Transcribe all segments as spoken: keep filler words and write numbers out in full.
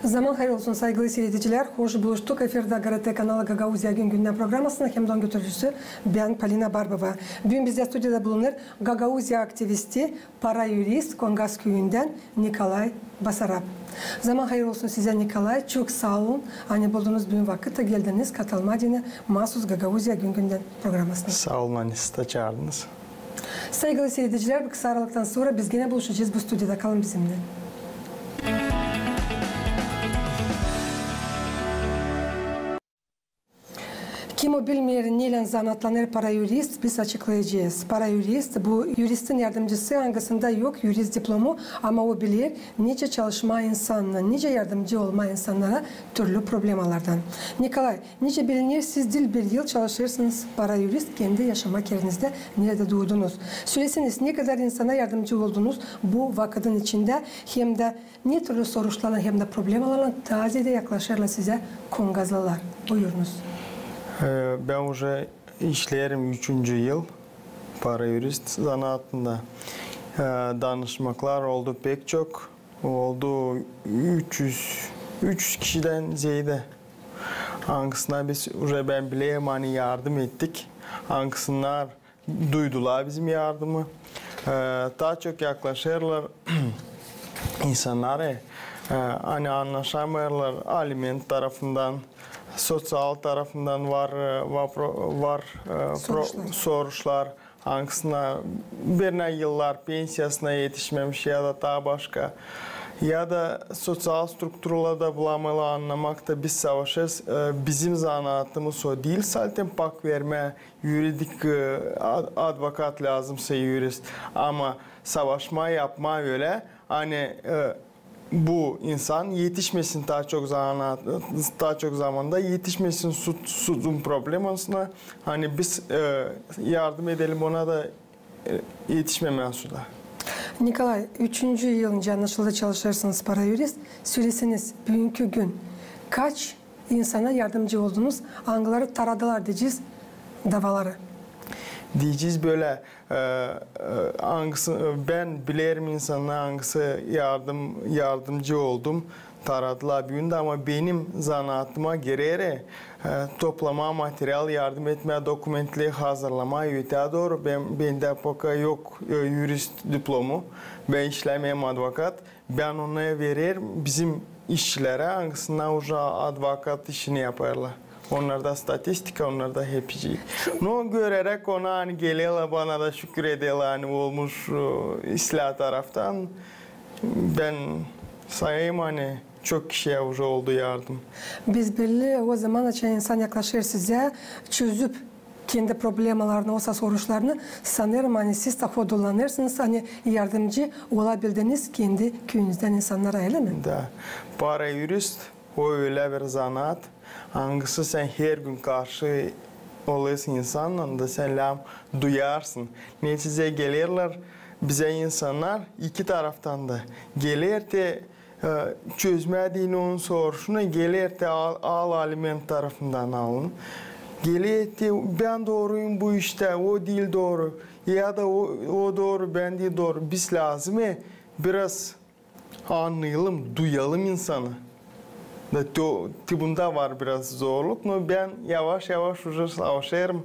Zaman hayır olsun, saygılı siiredicilär. Hoş buluştuk. Efirdä GRT kanalı Gagauziya gün-gündän programasının hem dä onun götürücüsü bän, Polina Barbova. Büün bizdä studiyada bulunêr Gagauziya aktivisti, para-yurist Kongas küüyündän Nikolay Basarab. Zaman hayır olsun sizä, Nikolay. Çok saa olun, ani buldunuz büün vakıt da geldiniz katılmaa deyni maasuz Gagauziya gün-gündän programasına. Saa olun, ani siz dä çaardınız. Saygılı siiredicilär, bir kısa aralıktan sora biz genä buluşacez bu studiyada. Kalın bizimnän. Kim o bilmeer, neylän zanaatlanêr para-yurist, biz açıklayacez. Para-yurist, bu yuristin yardımcısı, angısında yok yurist diplomu, ama o biler, nicä çalışmaa insannan, nicä yardımcı olmaa insannara türlü problemalardan. Nikolay, nicä biliner, siz diil bir yıl çalışêrsınız para-yurist kendi yaşamaa erinizdä, neredä duudunuz. Söläseniz, ne kadar insana yardımcı oldunuz bu vakıdın içindä, hem dä ne türlü soruşlarlan hem dä problemalarlan taa zeedä yaklaşêrlar sizä kongazlılar? Buyurunuz. E, bän uje işleerim üçüncü yıl para-yurist zanaatında. E, danışmaklar oldu pek çok. Oldu üç üz, üç üz kişidän zeedä. Angısına biz uje, bän bilerim, ani yardım ettik. Angısınnar duydular bizim yardımı. E, taa çok yaklaşêrlar insannara, e, ani annaşamêêrlar aliment tarafından, soţial tarafından var, e, vapro-, var, e, pro-, soruşlar. Soruşlar. Angısına birinä yıllar pensiyasına etişmemiş ya da taa başka. Ya da soţial strukturalarda bulamêêrlar annamakta, biz savaşêrız, e, bizim zanaatımız o diil saltem pak vermää yuridik, e, ad-, advokat lääzımsa yurist. Ama savaşmaa, yapmaa ölä, ani, e, bu insan etişmesin taa çok zanaat, taa çok zamanda etişmesin sud-, sudun problemasına, ani biz, e, yardım edelim ona da, e, etişmemää suda. Nikolay, üçüncü yıl, nicä annaşıldı, çalışêrsınız para-yurist. Söläseniz, büünkü gün kaç insana yardımcı oldunuz, angıları taradılar, deyecez, davaları? Deyecez bölä, e, e, angısı, e, bän bilerim insannara, angısı yardım, yardımcı oldum, taradılar büün dä, ama benim zanaatıma gerer, e, toplamaa material, yardım etmää dokumentleri hazırlamaa, ötää dooru. Bän, bendä poka yok, e, yurist diplomu, bän işlämeerim advokat. Bän onu vererim bizim işçilerä, angısınnar uje advokat işini yapêrlar. Onnar da statistika, onnar da hepsi. No, göreräk onu, ani gelerlär bana da şükür ederlär, ani olmuş, e, islää taraftan. Bän sayêrım, ani çok kişiyä uje oldu yardım. Biz belli, o zaman, açan insan yaklaşêr sizä, çözüp kendi problemalarını, osa soruşlarını, sanêrım, ani siz taa hodullanêrsınız, ani yardımcı olabildiniz kendi küüyünüzdän insannara, ölä mi? Da. Para-yurist, o ölä bir zanaat, angısı sän hergün karşı olêrsın insannan da sän lääm duyarsın, ne sizä gelerlär, bizä insannar iki taraftan da geler te e, çözmää deyni onun soruşunu, geler te al, al aliment tarafından alın. Geler te bän dooruyum bu iştä, o diil dooru. Ya da o, o dooru, bän diil dooru. Biz lääzım, e, biraz annayalım, duyalım insanı. Da te, te bunda var biraz zorluk, no bän yavaş-yavaş uje savaşêrım,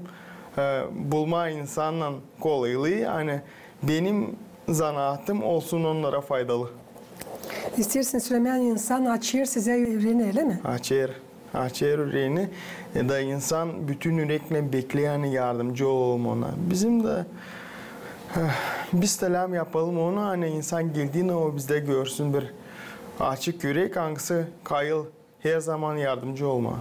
e, bulmaa insannan kolaylıı, ani benim zanaatım olsun onnara faydalı. İsteersin sölemää, ani insan açêr sizä üreeni, ölä mi? Açêr. Açêr üreeni. E, da insan bütün üreklän bekleer, ani yardımcı olalım ona. Bizim dä, eh, biz dä lääm yapalım onu, ani insan geldiinä o bizdä görsün bir açık ürek, angısı kayıl her zaman yardımcı olmaa.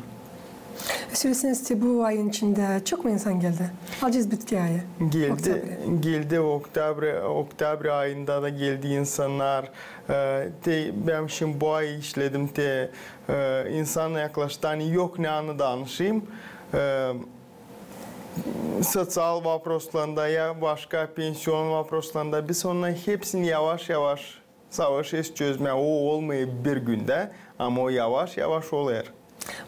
Söläseniz, te bu ayın içindä çok mu insan geldi? Alacez bitki ayı. Geldi, oktabrä. Geldi oktabrä, oktabrä ayında da geldi insannar. E, te, bän şindi bu ay işledim te, e, insan yaklaştı, ani yok ne annı danışayım. E, soţial voproslarında ya başka pension voproslarında biz onnarı hepsini yavaş-yavaş savaşêrız çözmää. O olmêêr bir gündä, ama o yavaş-yavaş olêr.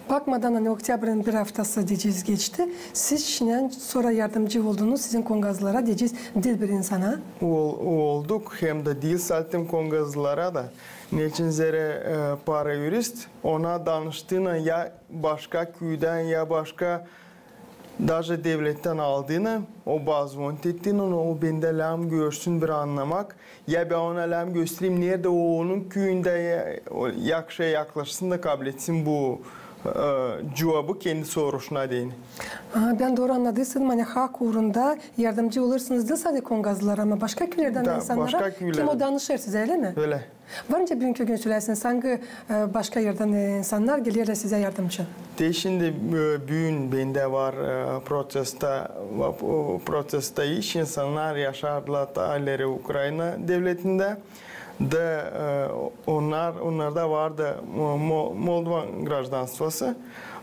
Bakmadan, ani oktyabrın bir aftası deyecez geçti, siz şindän sora yardımcı oldunuz sizin kongazlılara, deyecez, diil bir insana. Ol-, olduk, hem dä diil sadä kongazlılara da. Neçin zerä, e, para-yurist, ona danıştıynan ya başka küüdän, ya başka daje devlettän aldıynan, o bana zvonit ettiynän, o bendä lääzım görsün, bir annamak. Ya bän ona lääzım göstereyim, neredä o, onun küüyündä, ya, o, yakışa yaklaşsın da kabletsin bu, e, cuvabı kendi soruşuna deyni. Aa, bän dooru annadıysam, ani hak uurunda yardımcı olêrsınız diil sadä kongazlılara, ama başka küülerdän dä insannara, kim o danışêr sizä, ölä mi? Ölä. Var nicä büünkü gün sölärsiniz, angı, e, başka erdän, e, insannar gelerlär sizä yardımcı? Te şindi, e, büün bendä var, e, proţesta, va-, o, proţesta iş, insannar yaşêêrlar taa ileri Ukraina devletindä. Da, e, onnar, onnarda var da mo-, mo-, Moldovan graždanstvosu.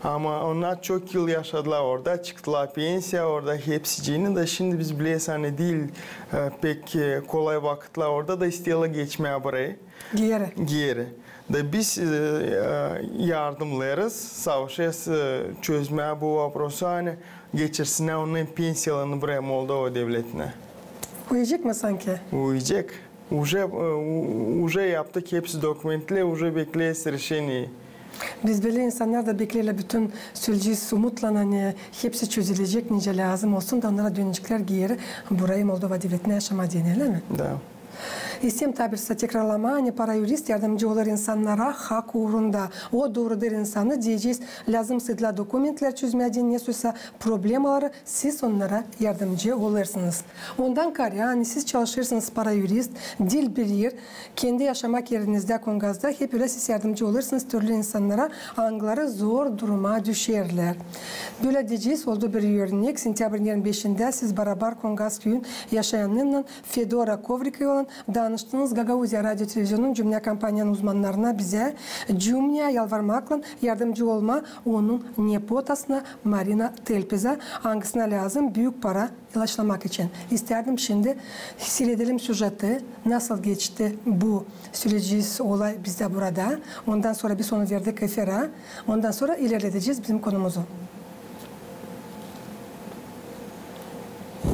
Ama onnar çok yıl yaşadılar orada, çıktılar pensiya orada, hepsicii. Da şindi biz bilersin, ani diil, e, pek, e, kolay vakıtlar orada da isteerlär geçmää burayı. Geeri. Geeri. Da biz, e, e, yardımnêêrız, savaşêrız, e, çözmää bu voprosu, ani geçirsinnär onnarın pensiyalarını buraya, Moldova devletinä. Uyacek mı sanki? Uyacek. Uje, e, u-, uje yaptık hepsi dokumentlär, uje bekleeriz reşeniyi. Biz bölä insannar da bekleerlär bütün süreci umutlan, ani hepsi çözülecek, nicä lääzım olsun da onnara döneceklär geeri burayı, Moldova devletinä yaşamaa deyni, ölä mi? Da. İsteerim taa bir sä tekrarlamaa, ani para-yurist yardımcı olêr insannara hak uurunda. O doorudur insanı, deyecez, lääzım sıydıra dokumentlär çözmää deyni, ne soysa problemaları, siz onnara yardımcı olêrsınız. Ondan kaarä, ani siz çalışêrsınız para-yurist, diil bir er, kendi yaşamak erinizdä, kongazda, hep ölä siz yardımcı olêrsınız türlü insannara, angıları zor duruma düşerlär. Bölä deyecez, oldu bir örnek, sentyabrın irmi beşindä siz barabar Kongas küüyün yaşayanınnan Fedora Kovrikovaylan danıştınız Gagauziya radio televizionun cümnä kampaniyanın uzmannarına, bizä, cümnä yalvarmaklan yardımcı olmaa onun nepotasına Marina Telpezä, angısına lääzım büük para ilaçlamak için. İstärdim şindi siiredelim süjeti, nasıl geçti bu süreci, olay bizdä burada. Ondan sora biz onu verdik efirä. Ondan sora ilerledecez bizim konumuzu.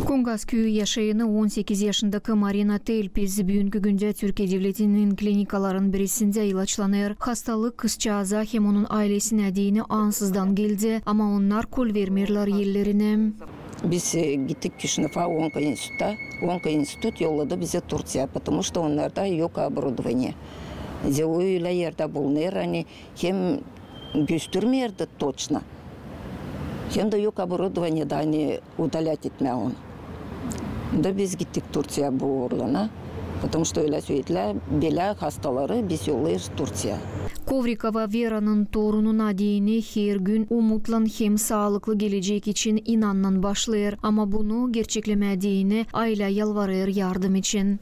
Kongas küüyü yaşayanı on sekiz yaşındakı Marina Telpez büünkü gündä Türkiye devletinin klinikaların birisindä ilaçlanêr. Hastalık kızçaaza hem onun aylesinä deyni ansızdan geldi, ama onnar kol vermeerlär ellerinä. Biz, e, gittik Kişinövä onko instituta. Onko institut yolladı bizi Turţiya, потому что onnarda yok оборудование. Zerä o ölä erdä bulunêr, ani hem göstermeerdi точно, hem dä yok оборудование da, ani удалять etmää onu. Da biz gittik Turţiya bu oolana, потому что ölä söledilär, bölä hastaları biz yollêêrız Turţiya. Kovrikova Veranın torununa deyni her gün umutlan hem saalıklı gelecek için inamnan başlêêr, ama bunu gerçeklemää deyni aylä yalvarêr yardım için.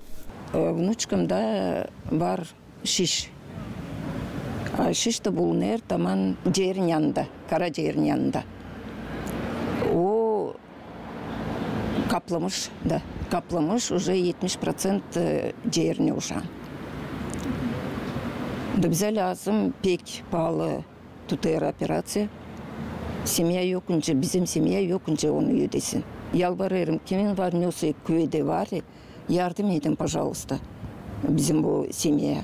E, внучкамda var şiş. A, şiş dä bulunêr taman ciğerin yanında, karaciğerin yanında. O kaplamış da, kaplamış uje etmiş proţent, e, ciğerini uşaan. Da bizä lääzım pek paalı tutêr operaţiya. Semya yok nicä, bizim semya yok nicä onu ödesin. Yalvarêrım, kimin var ne soy küüdä var, yardım edin, пожалуйста, bizim bu semyaya.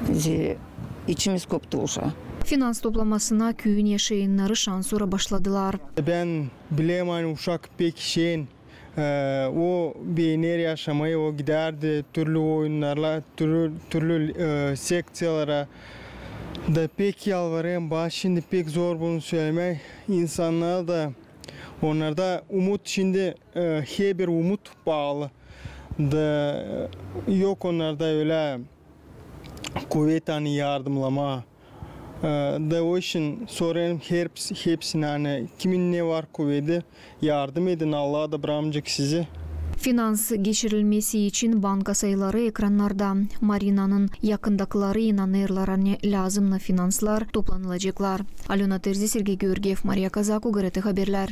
Bizi içimiz koptu uşaa. Finans toplamasına küüyün yaşayannarı şansora başladılar. Bän bilerim, ani uşak pek şen, e, o beener yaşamayı, o gidärdi türlü oyunnara, türlü, türlü, e, sekţiyalara. Da pek yalvarêrım, bana şindi pek zor bunu sölemää insannara da. Onnarda umut şindi, e, herbir umut paalı. Da, e, yok onnarda ölä kuvet, ani yardımnamaa. E, da o için sorêrım hepsi-, hepsinä, ani kimin ne var kuvedi, yardım edin, Allah da brakmayacek sizi. Finans geçirilmesi için banka sayıları ekrannarda. Marinanın yakındakıları inanêrlar, ani lääzımnı finanslar toplanılaceklar. Alöna Terzi, Sergey Georgiev, Mariya Kazak, UGRT Haberlär.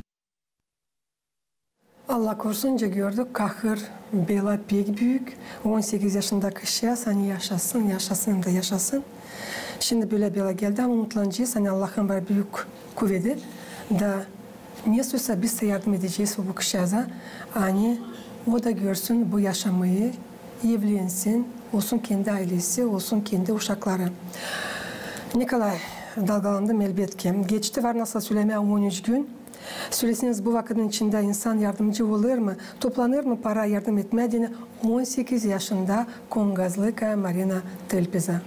Allah korusun, gördük, kahır, bela pek büük. On sekiz yaşındakı kızçaaz, ani yaşasın, yaşasın hem dä yaşasın. Şindi bölä bela geldi, ama umutlanacez, ani Allahın var büük kuvedi. Da ne soysa biz dä yardım edecez bu kızçaaza, ani o da görsün bu yaşamayı, evlensin, olsun kendi aylesi, olsun kendi uşakları. Nikolay, dalgalandım, elbetki. Geçti, var nasıl sölemää, on üç gün. Söleseniz, bu vakıdın içindä insan yardımcı olêr mı, toplanêr mı para yardım etmää deyni on sekiz yaşında kongazlı Marina Telpezä?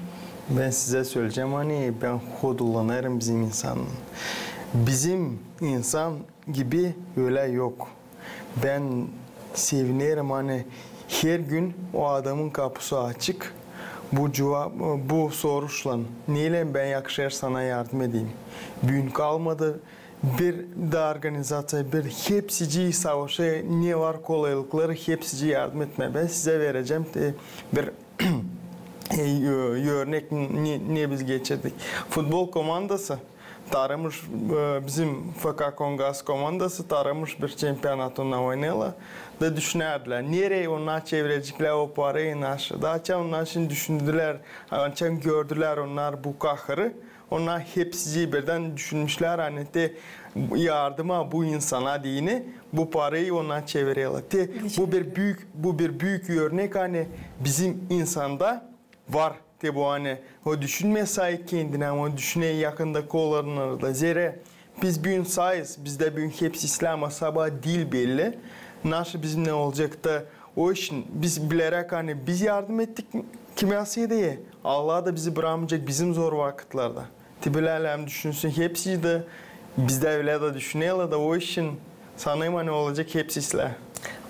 Bän sizä söleyecäm, ani bän hodullanêrım bizim insanın. Bizim insan gibi ölä yok. Bän sevinerim, ani hergün o adamın kapusu açık. Bu cuvap, bu soruşlan, neylän bän yakışêr sana yardım edeyim? Büün kalmadı bir da organizaţiya, bir hepsicii savaşêr, ne var kolaylıkları, hepsicii yardım etmää. Bän sizä verecäm te bir e, ö-, örnek, ne, ne biz geçirdik. Futbol komandası tarımış, e, bizim F K Kongaz komandası tarımış bir çempionat, onnar oynêêrlar. Da düşünärdilär, nereyi onnar çevireceklär o parayı naşı. Da açan onnar şindi düşündülär, açan gördülär onnar bu kahırı, onnar hepsicii birdän düşünmüşlär, ani te yardıma bu insana deyni bu parayı onnar çevirerlär. Te bu bir büük, bu bir büük örnek, ani bizim insanda var. Te bu, ani o düşünmeer sadä kendini, ama o düşüner yakındaki olanları da. Zerä biz büün sağız, bizdä büün hepsi islää, ama sabaa diil belli, naşı bizimnän olacek. Da o için biz bileräk, ani biz yardım ettik kimseyä, Allah da bizi bırakmayacek bizim zor vakıtlarda. Te bölä lääzım düşünsün hepsi dä, bizdä ölä dä düşünerlär da, o için sanêrım, ani olacek hepsi islää.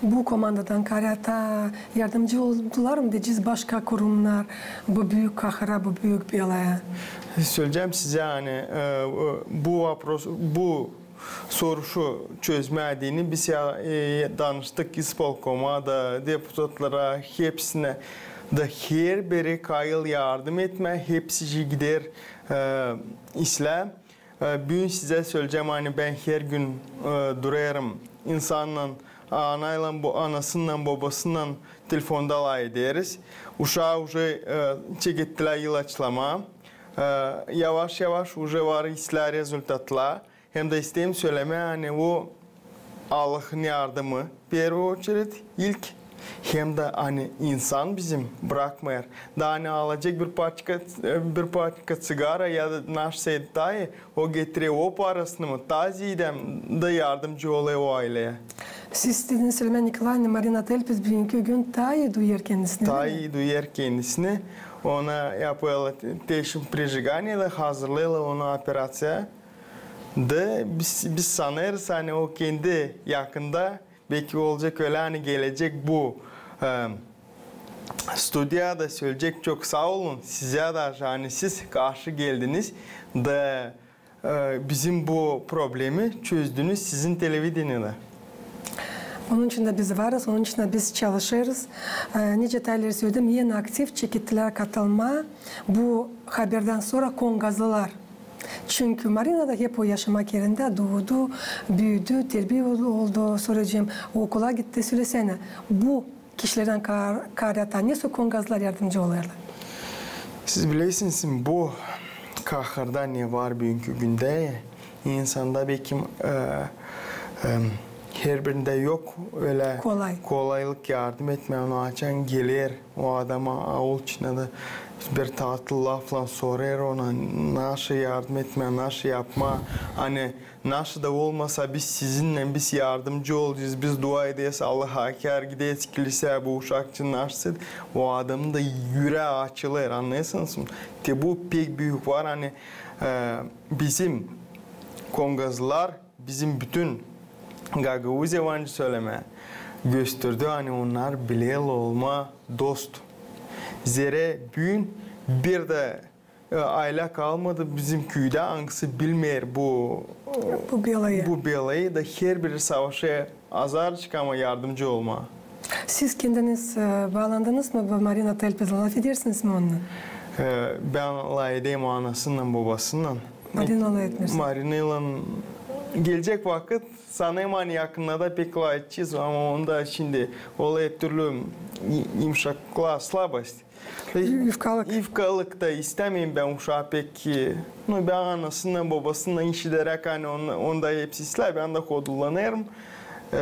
Bu komandadan kaarä taa yardımcı oldular mı deyecez başka kurumnar bu büük kahıra, bu büük belaya? Söleyecäm sizä, ani, e, bu vopros, bu soruşu çözmää deyni biz ya, e, danıştık ispolkoma da, deputatlara, hepsinä. Da herbiri kayıl yardım etmää, hepsicii gider, e, islää. E, büün sizä söleyecäm, ani bän hergün, e, durêrım insannan, anaylan, bo-, anasınnan, bobasınnan telefonda lafederiz. Uşaa uje, e, çekettilär ilaçlamaa. E, yavaş-yavaş uje var islää rezultatlar. Hem dä isteerim sölemää, ani o Allahın yardımı, первую очередь, ilk, hem dä, ani insan bizim brakmêêr. Da, ani alacek bir paçka, bir paçka ţigara ya da naşey taa, o getirer o parasını mı, taa ziidä dä yardımcı olêr o ayleyä. Siz istediniz sölemää, Nikolay, ani Marina Telpez büünkü gün taa ii duyêr kendisini, taa ii duyêr kendisini. Ona yapêrlar te-, teşhir, прижигание da hazırlêêrlar onu operaţiyaya. Da biz, biz sanêrız, ani o kendi yakında, beki olacek ölä, ani gelecek bu, e, studiyada, söleyecek: çok saa olun, sizä dä, ani siz karşı geldiniz da, e, bizim bu problemi çözdünüz sizin televideniyada. Onun için dä biz varız, onun için dä biz çalışêrız. E, nicä taa ileri söledim, eni aktiv çekettilär katılmaa bu haberdän sora kongazlılar. Çünkü Marina da hep o yaşamak erindä duudu, büüdü, terbiya oldu, oldu, sora deyecäm, okula gitti. Sölesenä, bu kişilerdän kaar-, kaarä taa nesoy kongazlılar yardımcı olêrlar? Siz bilersiniz, bu kahırda ne var büünkü gündä, insanda, bekim, e, e, herbirindä yok ölä kolaylık yardım etmää, onu açan geler o adama, aul içindä bir tatlı laflan sorêr ona, naşı yardım etmää, naşı yapmaa, ani naşı da olmasa biz sizinnän, biz yardımcı olacez, biz dua ederiz, Allah hakar gideriz kiliseyä bu uşak için, naşı, o adamın da ürää açılêr, annêêrsınız mı? Te bu pek büük var, ani, e, bizim kongazlılar, bizim bütün Gagauziya, var nicä sölemää, gösterdi, ani onnar bilerlär olmaa dost. Zerä büün bir dä, e, aylä kalmadı bizim küüdä, angısı bilmeer bu, bu belayı. Bu belayı da herbiri savaşêr azarçık, ama yardımcı olmaa. Siz kendiniz, e, baalandınız mı bu Marina Telpezlän, lafedersiniz mi onunnan? E, bän lafederim anasınnan, bobasınnan. Marinaylan lafetmeersiniz? Marinaylan Gelecek vakıt, sanêrım, ani yakında da pek lafedecez, ama onda şindi olêr türlü y-, yımşaklık, slabost. Yufkalık. Yufkalık da istämeerim bän uşaa pek, e, nu, bän anasınnan, bobasınnan iş ederäk, ani on-, onda hepsi islää, bän dä hodullanêrım. E,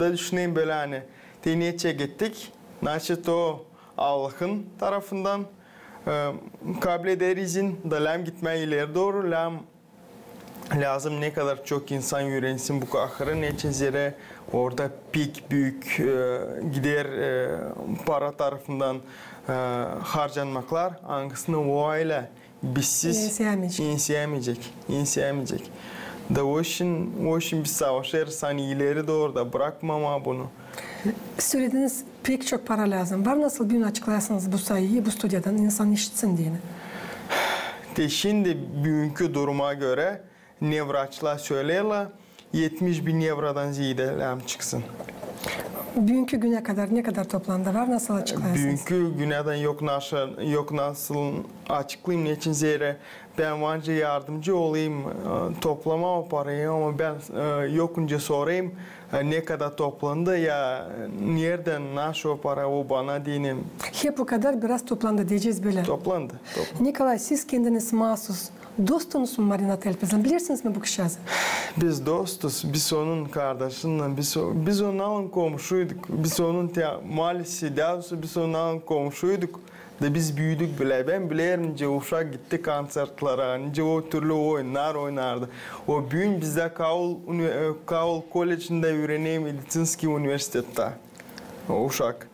da düşünerim bölä, ani te neçin gittik, значит, o Allahın tarafından, e, kablederiz, da lääzım gitmää ileri dooru, lääzım lääzım ne kadar çok insan üürensin bu kahırı, neçin zerä orada pek büük, e, gider, e, para tarafından, e, harcanmaklar, angısını o aylä bizsiz enseyämeyecek. Enseyämeyecek, enseyämeyecek. Da o için, o için biz savaşêrız, ani ileri dooru da brakmamaa bunu. Sölediniz, pek çok para lääzım. Var nasıl büün açıklayasınız bu sayıyı bu studiyadan, insan işitsin deyni? Te şindi büünkü duruma görä, ne vraçlar söleerlär, etmiş bin evrodan zeedä lääzım çıksın. Büünkü günä kadar ne kadar toplandı? Var nasıl açıklayasınız? Büünkü günädän yok nasıl, yok nasıl açıklayım, neçin zerä bän var nicä yardımcı olayım, e, toplamaa o parayı, ama bän, e, yok nicä sorêrım, e, ne kadar toplandı, ya neredän, nasıl o para, o bana deyni. Hep o kadar biraz toplandı deyecez bölä. Toplandı, toplandı. Nikolay, siz kendiniz maasuz dostunuz mu Marina Telpezän? Bilersiniz mi bu kişiyazı? Biz dostuz, biz onun kardaşınnan, biz o-, biz onnarlan komşuyduk, biz onun te-, maallesi, dä doorusu biz onnarlan komşuyduk. Da biz büüdük bilä. Bän bilerim, nicä uşak gitti kontsertlerä, nicä o türlü oyunnar oynardı. O büün bizdä Kaul uni-, e, Kaul kollecindä üürenär, mediţinskiy universitettä. O uşak.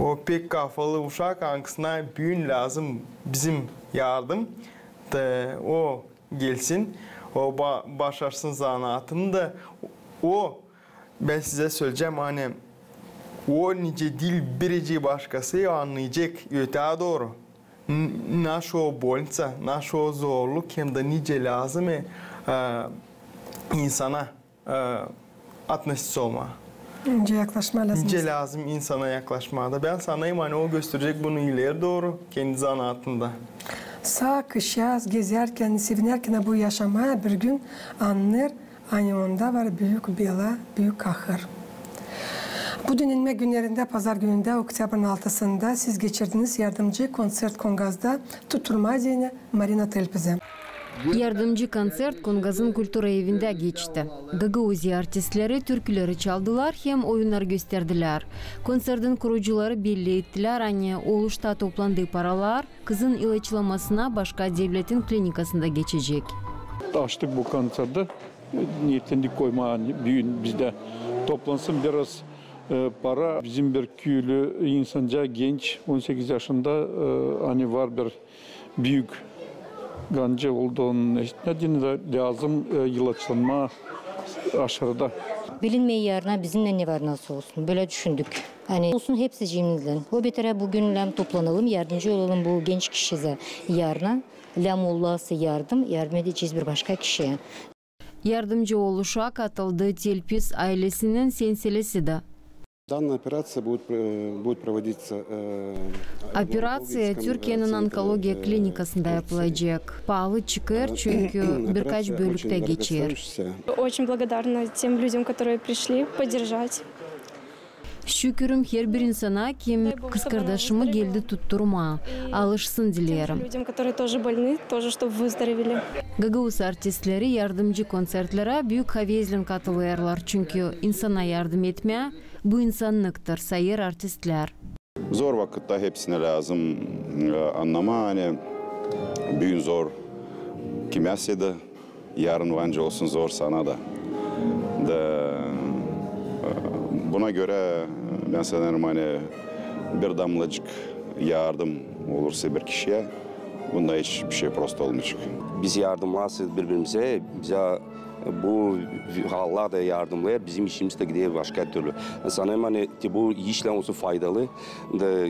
O pek kafalı uşak, angısına büün lääzım bizim yardım. Da o gelsin, o ba-, başarsın zanaatını da. O Bän sizä söleyecäm, ani o nicä diil birecii başkası annayacek ötää dooru. N-, nasıl o bolniţa, nasıl o zorluk, hem dä nicä lääzım, e, e, insana, e, относиться olmaa. Nicä yaklaşmaa lääzım. Nicä lääzım insana yaklaşmaa. Da bän sanêrım, ani o gösterecek bunu ileri dooru kendi zanaatında. Saa kızçaaz gezärkän, sevinärkän bu yaşamaa, bir gün annêêr, ani onda var büük bela, büük kahır. Bu dinlenmä günnerindä, pazar günündä, oktyabrın altısında siz geçirdiniz yardımcı konţert Kongazda tutturmaa deyni Marina Telpezä. Yardımcı konţert Kongazın kultura evindä geçti. Gagauziya artistleri türküleri çaldılar hem oyunnar gösterdilär. Kontsertin kurucuları belli ettilär, ani oluşta toplandıı paralar kızın ilaçlamasına başka devletin klinikasında geçecek. Açtık bu kontserti. Neetlendik koymaa, ani büün bizdä toplansın biraz, e, para. Bizim bir küülü insancaa, genç, on sekiz yaşında, e, ani var bir büük gancı oldu onun, ne deyni, da lääzım, e, ilaçlanmaa aşırıda. Bilinmeer yarına bizimnän ne var, nasıl olsun. Bölä düşündük. Ani olsun hepsi cemindän. O beterä büün lääzım toplanalım, yardımcı olalım bu genç kişiyä yarına. Lääzım olası yardım, yardım edecez bir başka kişiyä. Yardımcı oluşa katıldı Telpez aylesinin senselesi dä. Данная операция будет, э, будет проводиться, э, в онкологическом, э, центре, э, Türkiyenin onkologiya klinikasında yapılacek. Paalı çıkêr, çünkü birkaç bölüktä geçer. Очень благодарна тем людям, которые пришли поддержать. Şükürüm herbir insana, kim kızkardaşımı geldi tutturmaa. Alışsın dileerim. Людям, которые тоже больны, тоже, чтоб выздоровели. Gagauz artistleri yardımcı kontsertlerä büük havezlän katılêrlar, çünkü insana yardım etmää, bu insannıktır, sayêr artistlär. Zor vakıtta hepsinä lääzım, e, annamaa, ani büün zor kimäsä dä, yarın bence olsun zor sana da. Da, e, buna görä, bän sanêrım, ani bir damlacık yardım olursa bir kişiyä, bunda hiç bir şey prost olmayacek. Biz yardımlarsak biri-birimizä, bizä bu hallar da yardımlêêr, bizim işimiz dä gider başka türlü. Sanêrım, ani te bu işlär olsun faydalı, da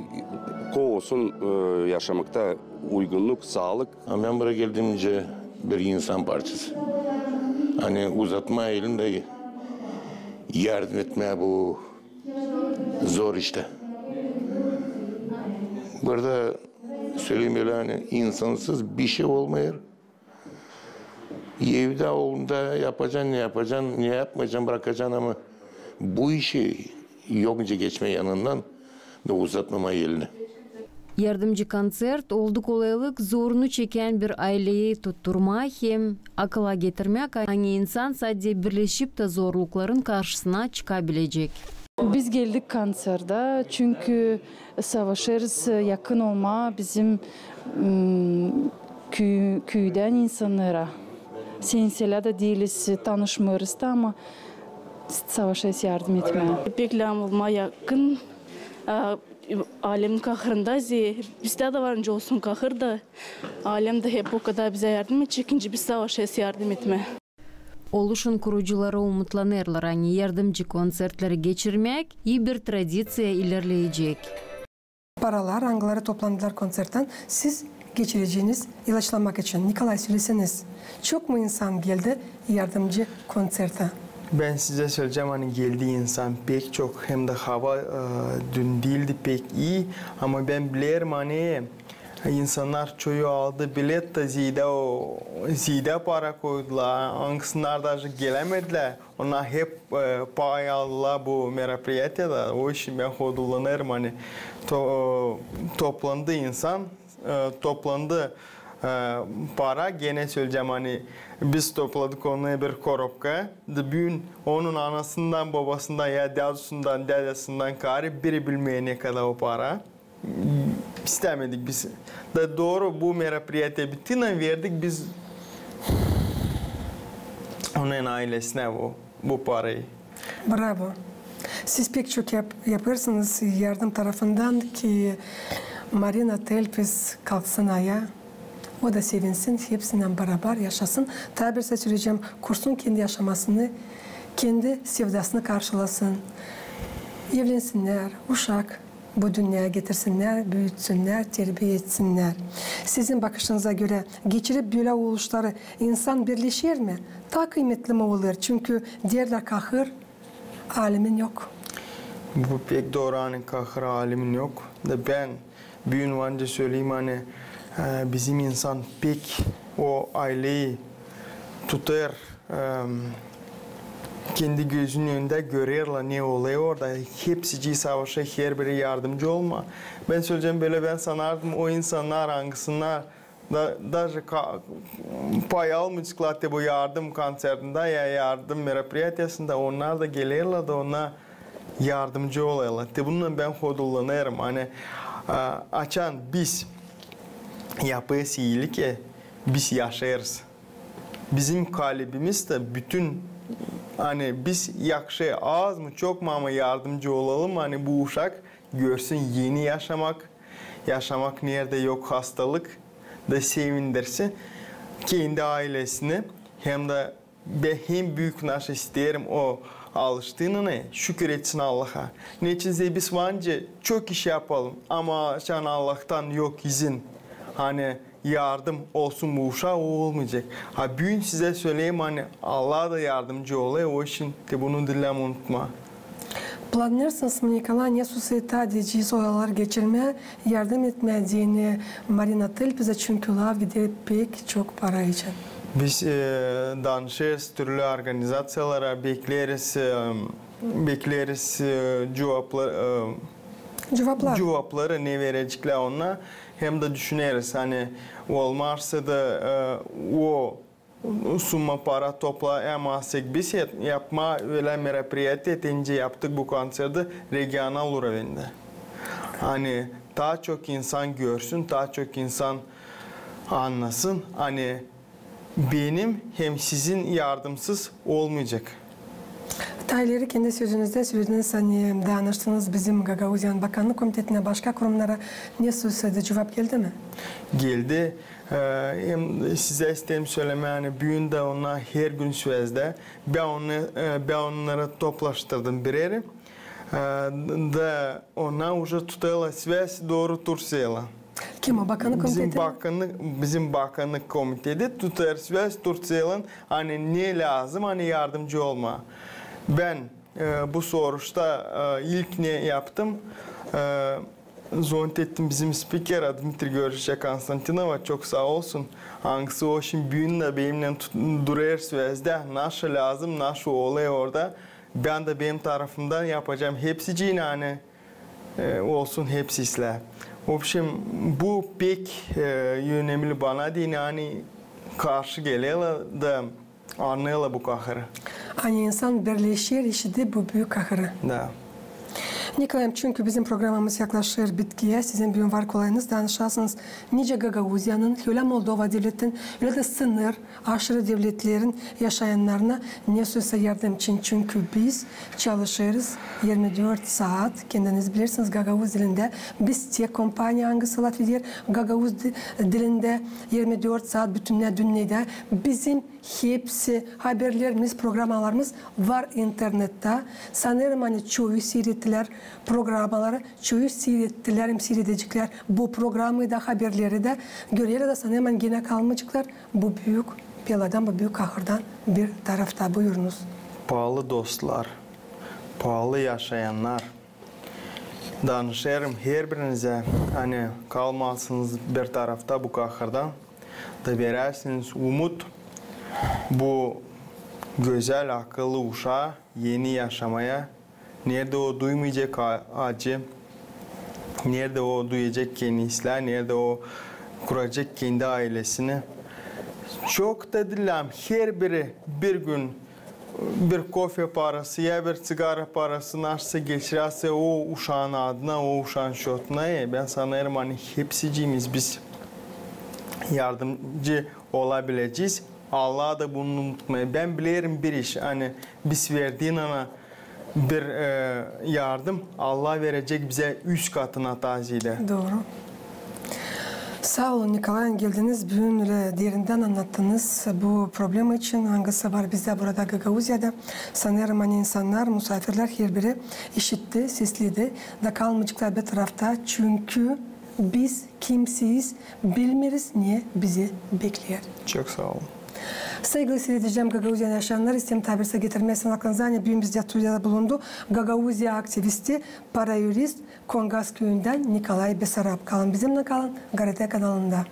ko olsun, e, yaşamakta uygunluk, saalık. Ama bän buraya geldiimcä bir insan parçası. Ani uzatmaa elin dä yardım etmää bu zor iştä. Burada sölemää, ani insansız bişey olmêêr. Evdä olanda yapacan, ne yapacan, ne yapmayacan, bırakacan, ama bu işi yok nicä geçmää yanından da uzatmamaa elini. Yardımcı konţert oldu kolaylık zorunu çekän bir ayleyi tutturmaa hem akıla getirmää, ani insan sade birleşip tä zorlukların karşısına çıkabilecek. Biz geldik kontsertä, çünkü savaşêrız yakın olmaa bizim, m, kü-, küüdän insannara. Seninnän dä diiliz, tanışmêêrız da, ama savaşêrız yardım etmää. Pek lääzım olmaa yakın, a, alemin kahırında, ze-, bizdä dä var nicä olsun kahır da, alem dä hep o kadar bizä yardım edecek, nicä biz savaşêrız yardım etmää. Oluşun kurucuları umutlanêrlar, ani yardımcı kontsertleri geçirmäk ii bir tradiţiya ilerleyecek. Paralar, angıları toplandılar kontserttan, siz geçireceniz ilaçlanmak için. Nikolay, söleseniz, çok mu insan geldi yardımcı kontsertä? Bän sizä söleyecäm, ani geldi insan pek çok, hem dä hava, e, dün diildi pek ii, ama bän bilerim, ani insannar çoyu aldı bilet da zeedä o, zeedä para koydular, angısınnar daje gelämedilär. Onnar hep, e, pay aldılar bu meropriyatiyada. O işin bän hodullanêrım, ani to-, toplandı insan, e, toplandı, e, para. Genä söleyecäm, ani biz topladık onu bir korobka. Da büün onun anasından, bobasından, ya dädusundan, dädesinden kaarı biri bilmeer, ne kadar o para. İstämedik biz. Da dooru, bu meropriyatiya bittiynän verdik biz onun aylesinä bu, bu parayı. Bravo. Siz pek çok yap-, yapêrsınız yardım tarafından ki Marina Telpes kalksın ayaa. O da sevinsin, hepsinnän barabar yaşasın. Taa bir söleyecäm, kursun kendi yaşamasını, kendi sevdasını karşılasın. Evlensinnär, uşak bu dünneyä getirsinnär, büütsünnär, terbiya etsinnär. Sizin bakışınıza görä, geçirip bölä oluşları insan birleşer mi? Taa kıymetli mi olêr? Çünkü deerlär, kahır alemin yok. Bu pek dooru, ani kahır alemin yok. Da bän büün var nicä söleyim, ani, e, bizim insan pek o ayleyi tutêr, e, kendi gözünün önündä, görerlär, ne olêr orada. Hepsicii savaşêr, herbiri yardımcı olmaa. Bän söleyecäm bölä, bän sanardım, o insannar, angısınnar da, daje ka-, pay almayaceklar te bu yardım kontsertindä ya yardım meropriyatiyasında, onnar da gelerlär da ona yardımcı olêrlar. Te bununnan bän hodullanêrım. Ani, a, açan biz yapêrız iilik, e, biz yaşêêrız. Bizim kalbimiz dä bütün, ani biz yahşı, az mı, çok mu, ama yardımcı olalım, ani bu uşak görsün eni yaşamak, yaşamak neredä yok hastalık, da sevindirsin kendi aylesini, hem dä bän hem büük naşı isteerim, o alıştıınanı şükür etsin Allaha. Neçin zerä biz var nicä çok iş yapalım, ama açan Allahtan yok izin, ani yardım olsun bu uşaa, o olmayacek. A büün sizä söleyim, ani Allah da yardımcı olêr, o işin te bunu diil unutmaa. Planêêrsınız mı, Nikolay, ne susayı taa nicä oraları geçirmää, yardım etmää deyni Marina Telpezä, çünkü laf gider pek çok para için. Biz, e, danışêrız türlü organizaţiyalara, bekleeriz, e, bekleeriz, e, cuvapla-, e, cuvapları, ne vereceklär onnar. Hem dä düşüneriz, ani olmazsa da, e, o summa para toplayamazsak biz, yapmaa ölä meropriyatiya, te nicä yaptık bu kontserti regional urovendä. Ani taa çok insan görsün, taa çok insan annasın, ani benim hem sizin yardımsız olmayacek. Taa ileri kendi sözünüzdä sölediniz, ani danıştınız bizim Gagauziyanın Bakannık Komitetinä, başka kurumnara. Ne susaydı, cuvap geldi mi? Geldi. E, hem sizä isteerim sölemää, ani büün dä onnar hergün sväzdä. Bän onnarı, e, bän onnarı toplaştırdım bir erä. E, da onnar uje tutêrlar sväz dooru Turţiyaylan. Kim o, Bakannık Komiteti? Bizim Bakannık, bizim Bakannık Komiteti tutêr sväz Turţiyaylan, ani ne lääzım, ani yardımcı olmaa. Bän, e, bu soruşta, e, ilk ne yaptım? E, Zannettim, bizim spiker Dmitriy Georgiç Konstantinova, çok saa olsun. Angısı o şindi büün dä benimnän tut-, durêr sväzdä. Naşey lääzım, naşey olêr orada. Bän dä benim tarafımdan yapacam hepsicii, ani e, olsun hepsi islää. В общем, bu pek, e, önemli bana deyni, ani karşı gelelär da annêêrlar bu kahırı. Ani insan birleşer, işider bu büük kahırı. Da. Nikolaym, çünkü bizim programamız yaklaşêr bitkiyä, sizin büün var kolayınız danışasınız nicä Gagauziyanın, ölä Moldova devletin, ölä dä sınır aşırı devletlerin yaşayannarına ne sözsä yardım için, çünkü biz çalışêrız irmi dört saat, kendiniz bilersiniz, gagauz dilindä. Biz tek kompaniya, angısı lafeder gagauz di-, dilindä irmi dört saat bütün dünnedä. Bizim hepsi haberlerimiz, programalarımız var internettää. Sanêrım, ani çoyu siirettilär programaları, çoyu siirettilär hem siiredeceklär bu programayı da, haberleri dä. Görerlär da, sanêrım, ani genä kalmayaceklar bu büük beladan, bu büük kahırdan bir tarafta. Buyurunuz. Paalı dostlar, paalı yaşayannar, danışêrım herbirinizä, ani kalmayasınız bir tarafta bu kahırdan da veräsiniz umut bu gözäl, akıllı uşaa, eni yaşamaya, neredä o duymayacek a-, acı, neredä o duyacek kendi islää, neredä o kuracek kendi aylesini. Çok da dileerim, herbiri bir gün bir kofe parası ya bir ţigara parası naşeysa geçirärsä o uşaan adına, o uşaan şötüna, e, bän sanêrım, ani hepsicimiz biz yardımcı olabilecez. Allah da bunu unutmêêr. Bän bilerim bir iş, ani biz verdiynän bir, e, yardım, Allah verecek bizä üz katına taa zeedä. Dooru. Saa olun, Nikolay, ani geldiniz, büün ölä derindän annattınız bu problema için, angısı var bizdä burada Gagauziyada. Sanêrım, ani insannar, musaafirlär herbiri işitti, sesledi da kalmayaceklar bir tarafta, çünkü biz kimseyiz, bilmeeriz, ne bizi bekleer. Çok saa olun. Saygılı siiredicilerim, Gagauziyanın yaşayannar, isteerim taa bir şey getirmää aklınıza, ani büün bizdä studiyada bulundu Gagauziya aktivisti, paraürist, Kongas küüyündän Nikolay Besarab. Kalın bizimnän, kalın GRT kanalında.